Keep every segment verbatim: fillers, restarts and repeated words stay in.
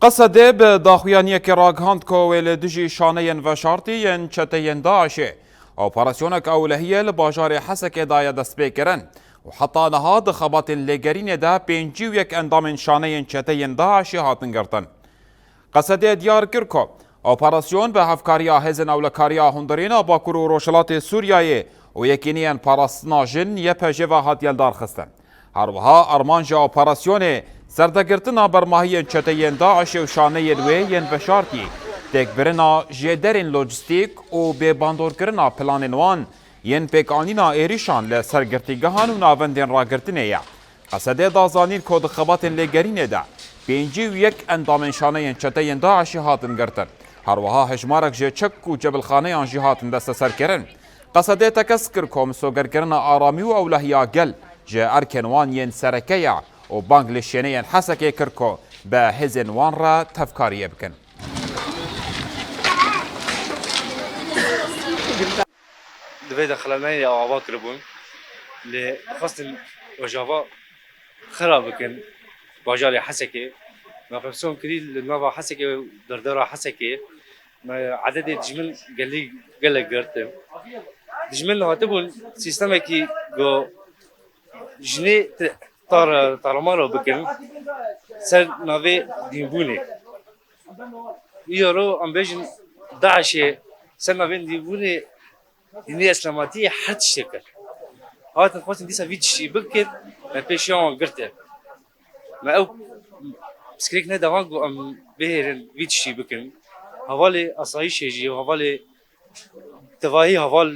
Qesedê bi daxuyaniyekê ragihand ku wê li dijî şaneyên veşartî yên çeteyên DAIŞê operasyonek ewlehiyê li bajarê Hesekê daye destpêkirin û heta niha di xebatên lêgerînê de pêncî û yek endamên şaneyên çeteyên DAIŞê hatin girtin. Qesedê diyar kir ku operasyon bi hevkariya Hêzên Ewlekariya Hundirîna Bakur û Rojhilatê Sûriyeyê û Yekîneyên Parastina Jin, Y P J, ve hatiye lidarxistin. Her wiha armanca operasyonê serdegirtina bermahiyên çeteyên DAIŞê û şaneyên wê yên veşartî, têkbirina jêderên lojîstîk û bêbandorkirina planên wan yên pêkanîna êrîşan li ser girtîgehan û navendên ragirtinê ye. Qesedê da zanîn ku di xebatên lêgerînê de pêncî û yek endamên şaneyên çeteyên DAIŞê hatin girtin. Her wiha hejmarek ji çek û cebilxaneyan jî hatin desteserkirin. Qesedê tekez kir ku misogerkirina aramî û ewlehiya gel ji erkên wan yên sereke ye û bang li şêneyên Hesekê kir ku bi hêzên wan re tevkariyê bikin. Di vê de xelaneyê ew ava kiribûn. Lê dixwestin rojava xira bikin bajarê Hesekê. Me pevson kirî li nava Hesekê û derdora Hesekê. Me ededê dijmin gelî gelek girtin. Dijmin hatibûn sîstemekî ku jinê te-, tar-, tarmara bikin ser navê dînbûnê. Îro em bêjin DAIŞê ser navê dînbûnê, dînê îslamatiyê her tiştê kir. Hatin xwestin dîsa vî tiştî bikin, me pêşiya wan girtin. Me ew pirsgirêk neda wan ku em bihêrin vî tiştî bikin. Hevalê asayîşê jî û hevalê tevahî heval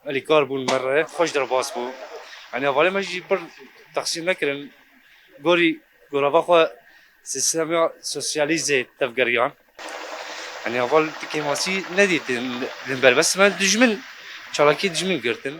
alîkar bûn me re. Xweş derbas bû. Yanî hevalê me jî pir texsîr nekirin. Gorî gorava xwe sîstema sosyalîzê tevgeriyan. Yanî heval tu kêmasî nedîtin li ber, bes me dijmin, çalakî dijmin girtin.